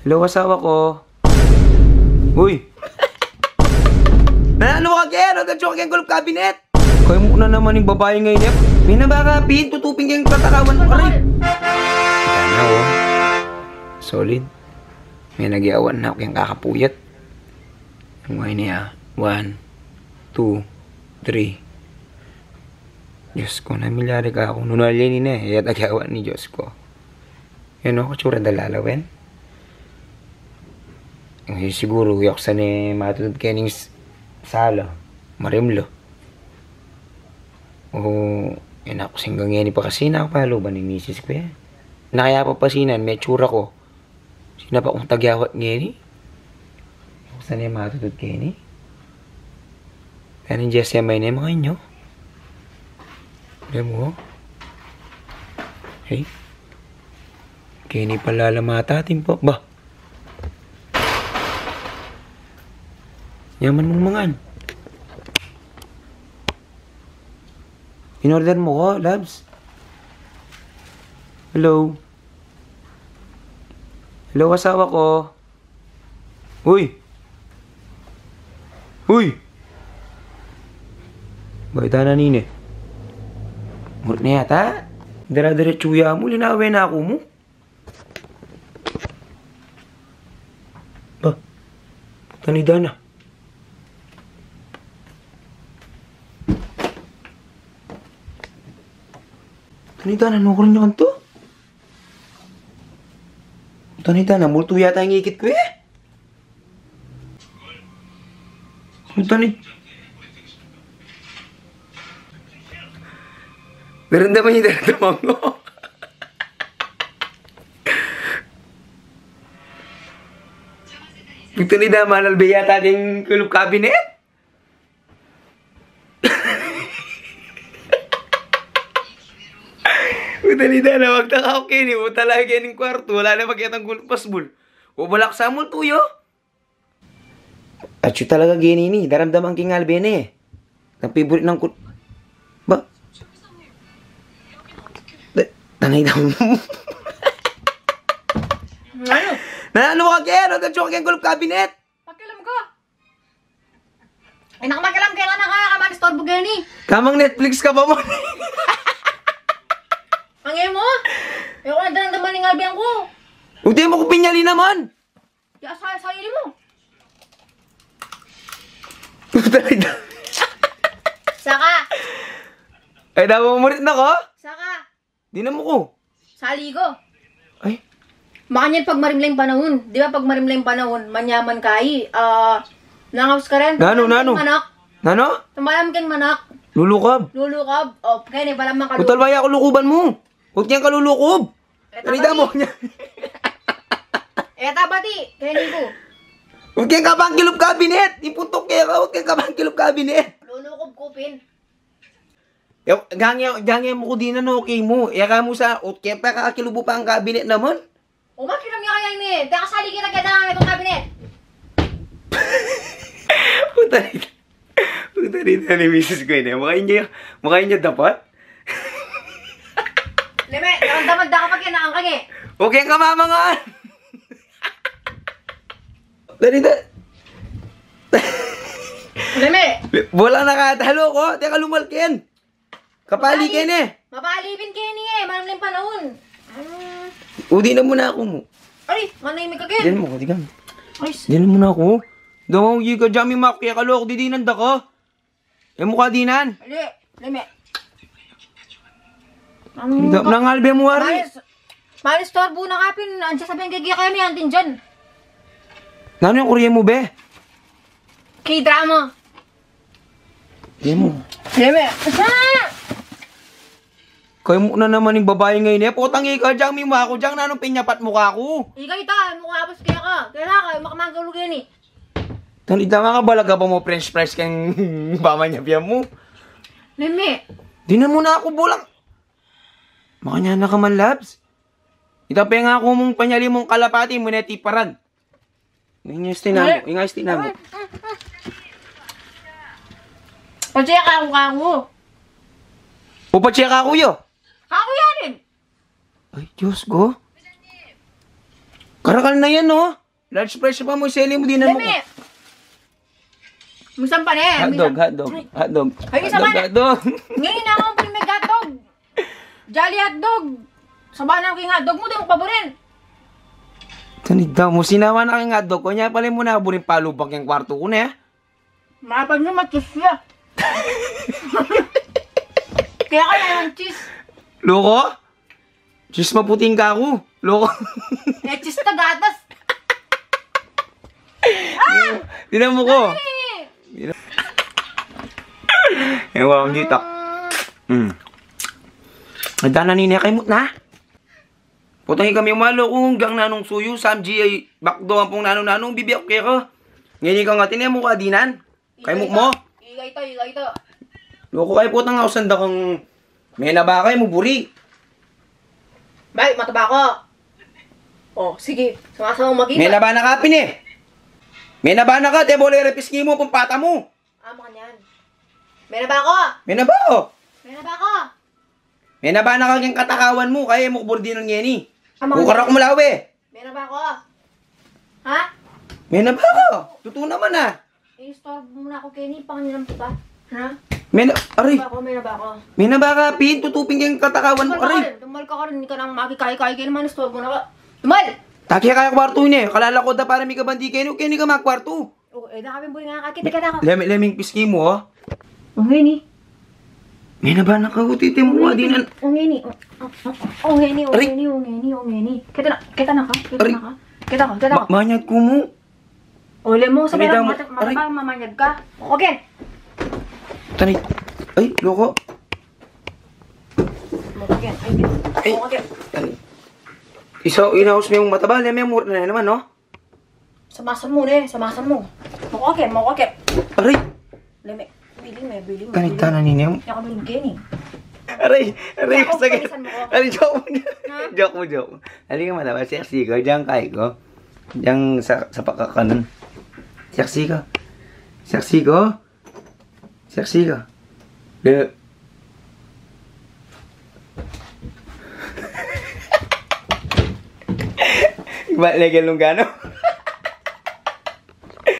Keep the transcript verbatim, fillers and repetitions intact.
Hello, asawa ko. Uy! Nananu ka ken? Nananu ka ken kulub kabinet? Kaymu na naman ing babai ngeni e. Mena baka pin, tutupin keng tatakawan. Aray! Tana, o. Solid. Mena, nagyawan na ku keng kakapuyat. Ing ngeni a. One, two, three. Diyos ko, nanu milyari kaku? Nanu ali ini e, e ya tagawan ini, Diyos ko. Yan o, katsura da lalawen. E, siguru, e ku sa ne matutud keni s-, sala. Marimla. O, e na ku singga ngeni pakasinan, paluban ning misis ku e. Na kaya papasinan me itsura ku. Sinapak kung tagyawat ngeni. Saan e matutud keni? Kaya ning Jesse, amay ne, mangain yu. Alam mo? Hey. Keni pala la matatin pa. Ba? Yaman mung mangan. In-order mu ko, Labs? Hello? Hello, asawa ko. Uy! Uy! Baita na nine. Murit na yata. Dara-dara tsuya mu, linawe na aku mu. Ba? Tanida na. Tanida na, nukurin yu kanto? Tanida na, multu yata ing ikit ku e. Tanid-, naramdaman yu, naramdaman ko. Tanida, manalbe yata ding kulub kabinet. Tanida na, magtaka ku keni, o, talaga kening kwartu, ala na makitang kulub pasbul. O, balak sa multu yu. Atyu talaga keni ini, daramdaman ke ing albe ne. Ing favorite nang kul-, ba? Da-, tanay na. Nanu? Nanu ka ken? Atyu ka ken kulub kabinet? Pakialam ka. Ay, naku, makialam ka, e ka na ka, kaman istorbu keni. Kamang Netflix ka pa mu. Ang e mu? E ku na daramdaman ing albe ku. Uti mu ku pinyali naman. Ya, sa-, sarili mu. Saka. Ay, dapat mamurit na ka? Saka. Dinan mu ku. Sali ku. Ay. Makanyan pag marimla ing panaun. Di ba pag marimla ing panaun, manyaman ka i, ah, nangaus ka rin. Nanu, nanu? Manok. Nanu? Tambalam keng manok. Lulukab. Lulukab. O, keni, balamu makalukab. Utal baya ku lukuban mu. Ut keng kalulukub. Eta bati. Eta bati, keni ku. Ut keng kabang kilub kabinet. Ipuntuk ke ka, ut keng kabang kilub kabinet. Lulukub ku pin. Ya, gange, gange mu ku dinan, okay mu. Ya ka mu sa, ut keng pa kakilubu pang kabinet naman. O, makialam ya kaya ini. Teka, sali kita, kita nga itong kabinet. Puta na. Puta na, ini misis ku ini. Makain niya, makain niya dapat. Leme, daramdaman da ka pag kinaang ka, e. Okay ka, mama nga. Dali da. Leme. Bola na ka, talo ko. Teka, lumalkin. Kapali keni. Mapali pin keni e, manung ling panaun. Mm. O, dinan mu na ku mu. Ay, manahimik ka ken. Dinan mu ku, dinan. Ay, s- Dinan mu na ku. Damang ika dyan, mimaku ke kalok, didinan da ka. E mu ka dinan. Ali, leme. Nang albe mu wari. Malis, malis torbu na ka pin, ansa sabihan kaya kami, antin dyan. Nanu yang kurye mu, be? K-drama. Dinan mu. Dinan mu. Kaymu na naman ing babai ngeni e. Potang ika dyang mimaku dyang, nanung pinyapat mu kaku? Ika ita, mukha pa kaya ka. Kaya ka, makamanggalu keni. Tan ita, makabalaga pa mu french fries keng pamanyapyan mu. Leme. Dinan mu na ku, bolang. Makanyan na ka man, Labs. Ita, pengaku mung panyali mung kalapati mu ne, tiparag. Ing iced tea namu, ing iced tea namu. Patse kaku, kaku. O, patse kaku ya. Kaku ya rin. Ay, Diyos ko. Karakal na yan, no? Large fries pa mu, iseli mu dinan mu. Deme. Minsan pa ne, hotdog, minsan hotdog, hotdog. Ay, isa hotdog, pa ne. Hotdog. Ngayon na ako ang pili hotdog. Jolly hotdog. Saba na king hotdog mu, di mu paborin. Tanida mu, sinawa na king hotdog ku, nya pala mu na buring palubak yang kwartu ku ne. Mapan nyo, matis siya. Kaya kaya ng cheese. Loko? Cheese maputing kaku. Loko. Eh, cheese na gatas. Ah! Tinan mu ko. Ay! Ewan, ang ditak. Mm. Ang dana ni Nekay mut na. Putang ika, me malu ku, gang nanung suyu, Sam G, ay, bakdo, ampong nanung-nanung, bibiyak keka. Ngeni ka nga, tine mu ka dinan. Kay mu mo? Iga ito, iga ito. Loko kay putang, ausan da kang menaba kay mu buri. Bay, mataba ko. Oh, sige. Sama-sama magita. Menaba na ka, pin e. Menaba na ka, te bole re pisngi mu, pampata mu. Ah, makanyan. Menaba ko. Menaba ko. Menaba ko. Menaba na ka king katakawan mu, kay e mu ku buri dinan ngeni. Ama. Kukarak mu lawe. Menaba ko. Ha? Menaba ko. Tutu naman, ah. Istorbo mu na ku keni, pangiram kita. Ha? Mena-, aray. Menaba ko, menaba ko. Menaba ka, pin, tutu pin king katakawan mu, aray. Tumal ka karin, tumal ka karin, di ka nang makikay-kay keni, man istorbo na ka. Tumal! Taki kaya kwartu ne, kalala ku da para mi kabandi keni, keni ka makwartu. Oh, e, da kami buri nga kakit, kita ka. Lemi, leming pisngi mu, oh. Oh, ngeni. Menaba na ka, titi mu, oh, ngeni, adinan. Oh, ngeni. Oh, oh, oh, ngeni, oh, aray. Ngeni, oh, ngeni, oh, ngeni. Kita na, kita na ka, kita na ka. Kita ka, kita ka. Ma-, manyad ku mu. Ole mu, sa mera, mata-, mata-, aray. Mamanyad ka. Okay. Tani. Ay, loko. Okay, ay, okay. Ay. Isa, inaus me mu mataba, lemi mu na naman, no? Samasan mu, ne, samasan mu. Mokokep, mokokep. Aray! Leme, bili me, bili me. Kanita na nini mu. Yang bili keni. Aray, aray, yang sakit. Aray, joke mu. Ha? Joke mu, joke mu. Ali ka mataba, sexy ko, diyan kay ko. Diyan sa, sa pakakanun. Sexy ko. Sexy ko. Sexy ka. De. Ba, lagi lung gano?